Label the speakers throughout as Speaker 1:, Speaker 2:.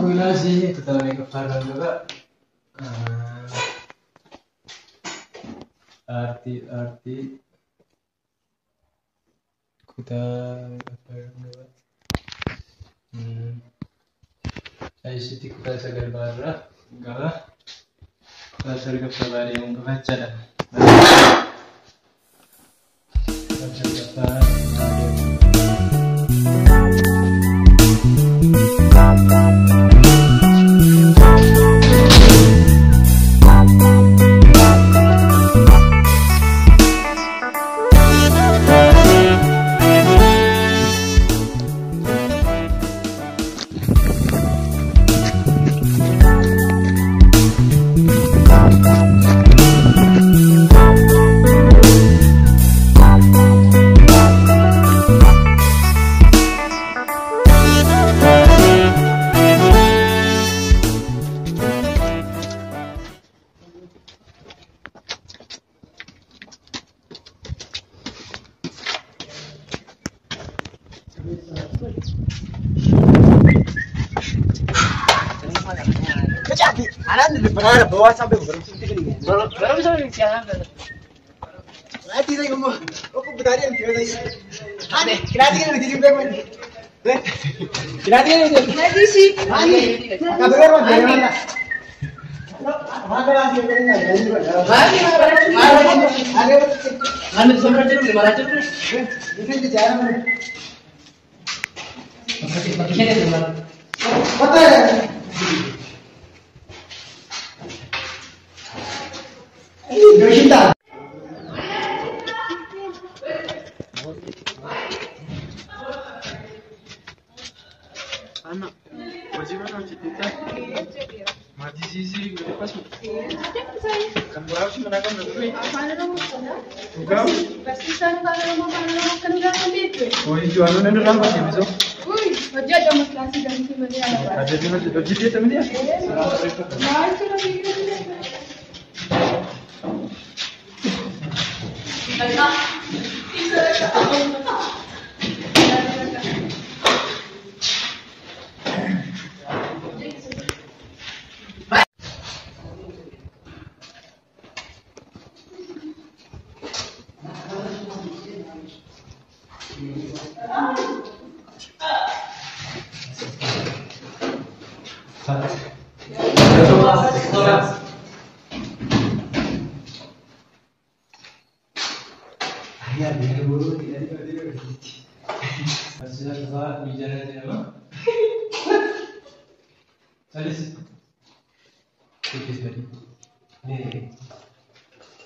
Speaker 1: Kilaasii kutaa meeqaffaa irraan qaba? Aartii kutaa meeqaffaa irraan qaba? ICT kutaa sagalffaa irraa qaba. Kutaa salgaffaa baay'ee qaba jechaadha. Kutaa salgaffaa baay'ee.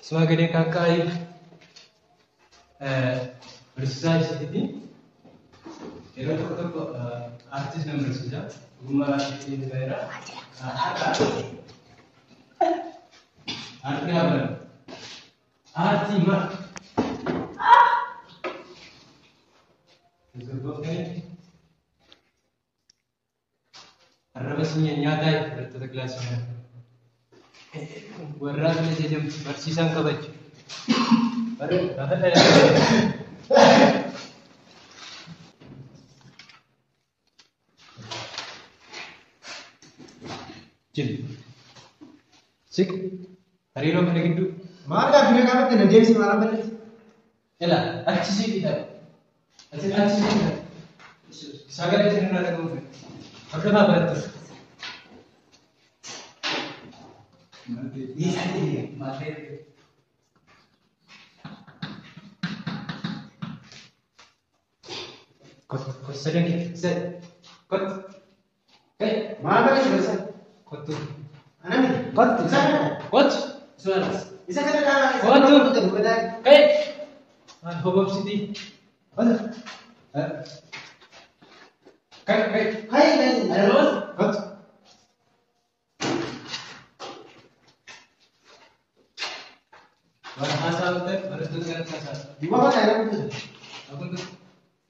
Speaker 1: Sebagai kakak bersisa isitti yeroo tokko tokko artist nama barsiisa ogummaa artistii ta'eera. Aartii haa barannu. Aartii maal? Tasgabboofnee arraba si nyaataa barattoota kilaasii kana. Warraa kana jedhamtu barsiisaan kabaju. Jim. Sik. Hariiroo kana gidduu.
Speaker 2: Maal gaaffii gaafatte na deebisi maal balleessi?
Speaker 1: Ela achi sii dhiyaatu. Achi sii dhiyaatu. Sagalee isin irraa dhaga'uuf. Hordofaa barattoota.
Speaker 2: Maal balleessi barsiisaa?
Speaker 1: Kottu.
Speaker 2: Ana miti.
Speaker 1: Kottu.
Speaker 2: Isa kana.
Speaker 1: Kottu.
Speaker 2: Isa kana dhaabaa.
Speaker 1: Kottu. Ka'e. Maal hobobsitii? Kottu. Ka'e ka'e.
Speaker 2: Ka'e ka'e.
Speaker 1: Kottu. Waan haasaa ta'e barattoota kanatti haasaa.
Speaker 2: Duuba bakka kana guutuusa.
Speaker 1: Akuntu.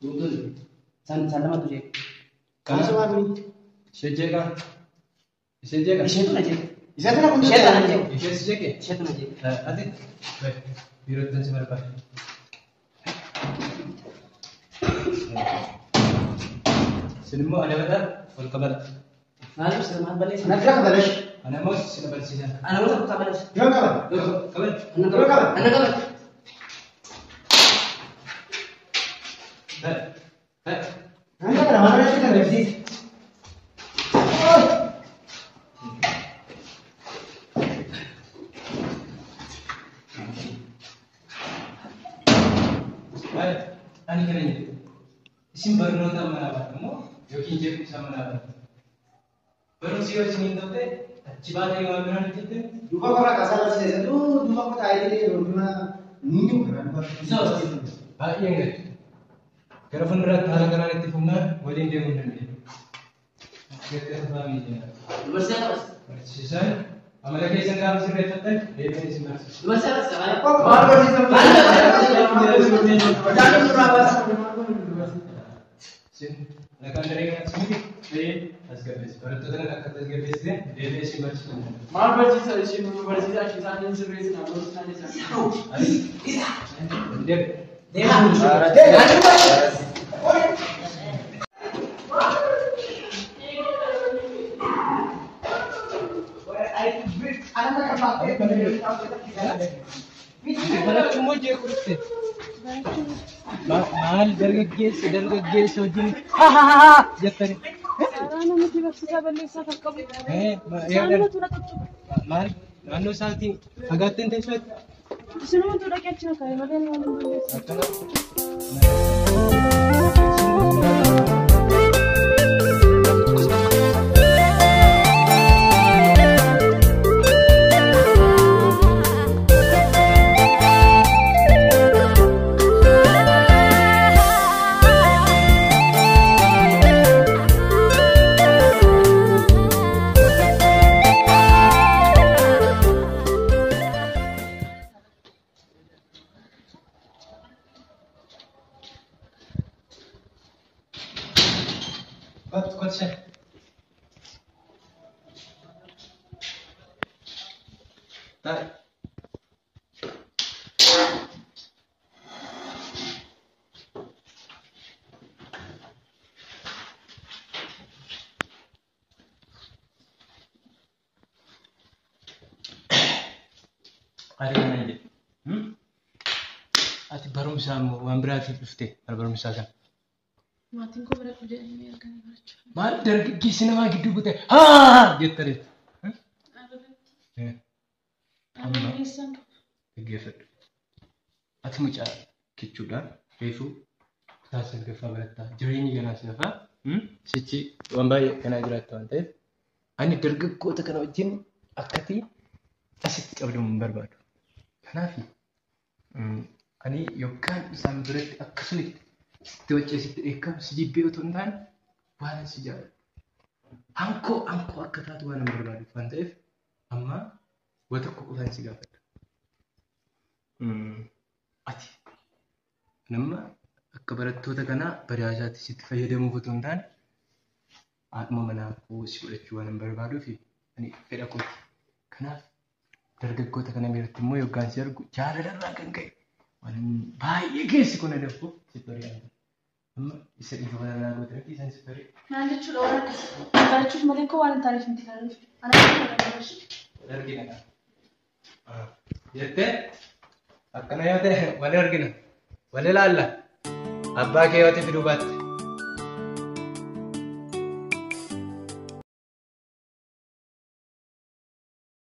Speaker 3: Guutuusa. San lamatu jee.
Speaker 2: Kana sobaa kuni.
Speaker 1: Ishee jeeqaa. Ishee jeeqaa.
Speaker 3: Isheetu na jeeqa.
Speaker 2: Isheetu na guutuusa.
Speaker 3: Isheetu na jeeqa.
Speaker 1: Ishee si jeeqee?
Speaker 3: Isheetu na jeeqa.
Speaker 1: Ati biirootti si barbaada. Isin immoo adabata wal qabata.
Speaker 3: Maaliif sila maal balleessa?
Speaker 2: Ana dura kabalash.
Speaker 1: Ana immoo isin barsiisan.
Speaker 3: Ana wanta kutaa balleessa.
Speaker 2: Dura qaba.
Speaker 1: Qabal.
Speaker 3: Ana qaba. Ana qaba.
Speaker 1: Ta'i. Ta'i.
Speaker 2: Ana kana maal irratti kan barsiisa?
Speaker 1: Maali? Ani kana jedhu. Isin barnoota manaa baatu immoo yookiin jeequmsa manaa baatu. Barumsi yoo isin hin ta'e achi baatee waan biraan hojjette
Speaker 2: Duuba korraa kaasaa barsiisa. Duuba koo taa'ee jedhee yeroo ni jiru.
Speaker 1: Isa baay'een gadi. Gara fuulduraatti haala kanaan itti fufnaan waliin deemuu hin dandeenyu. Akka tufaa miidhagina.
Speaker 3: Dubartii qabas.
Speaker 1: Barsiisaan amala keessan gaafa sirreeffattan deebiin isin barsiisa.
Speaker 3: Dubartii qabas.
Speaker 2: Maal barsiisa?
Speaker 3: Maal barsiisa?
Speaker 2: Daandii suuraa baasa.
Speaker 1: Isin alakaan daree kanatti miti tasgabbeessi. Barattoota kana akka tasgabbeessite deebiin isin barsiisuu hin danda'u.
Speaker 4: Maal barsiisa isheen nu barsiisa ishee isaan sirreessina barsiisaan isaan.
Speaker 1: Ani deebi.
Speaker 3: Deemaa.
Speaker 1: Barachuu moo jeequu dhufte? Maal dargaggeessi dargaggeessi wajjin ha ha ha ha jettani.
Speaker 5: Namatti barsiisaa balleessaa kan qabu. Isaanumatu dhaqachuu.
Speaker 1: Maal naannoo isaatiin fagaattee hin teessuutti?
Speaker 5: Isinumatu dhaqee achi na kaa'e malee waan hin balleessu.
Speaker 1: Akkana. Kottu kottu shan. Taa'e. Ani kana jedhe. Ati barumsaa immoo waan biraatiif dhufte mana barumsaa kana.
Speaker 5: Maatiin koo baradhu jedhanii erganii barachuu.
Speaker 1: Maal dargaggeessi namaa gidduu kutee haa jettanii.
Speaker 5: Arrabatti. Arrabbeessaan qabu.
Speaker 1: Dhaggeeffadhu. Ati mucaa kichuudhaan reefuu kutaa salgaffaa barattaa jireenyi ganaa safaa sichi waan baay'ee ganaa jiraatta waan ta'eef ani dargaggoota kana wajjin akkati asitti cabdamu hin barbaadu. Kanaaf ani yookaan isaan biratti akkasumitti sitti waccee sitti dheekkamu si jibbee otoo hin taane waan si jaalladhu. Hankoo hankoo akka taatu waan hin barbaaduuf waan ta'eef amma waa tokko qofaan si gaafadha. Ati nama akka barattoota kanaa badhaasaatti sitti fayyadamuuf otoo hin taane haadhuma manaa koo si godhachuu waan hin barbaaduuf ani fedha kooti. Kanaaf dargaggoota kana biratti immoo yookaan si argu jaalalarraa kan ka'e waan baay'ee keessi kun adabbu sitti hori'an. Amma isa dhiiga bananaa goote miti isaan sitti hori'e.
Speaker 5: Maal jechuudha waan akkasii? Barachuuf malee koo waan hin taaneef miti kan nuti. Ana barachuu.
Speaker 1: Wal argina kaa. Jettee akkana yoo ta'e wal argina wal ilaalla abbaa kee yoo ta'e fiduu baatte.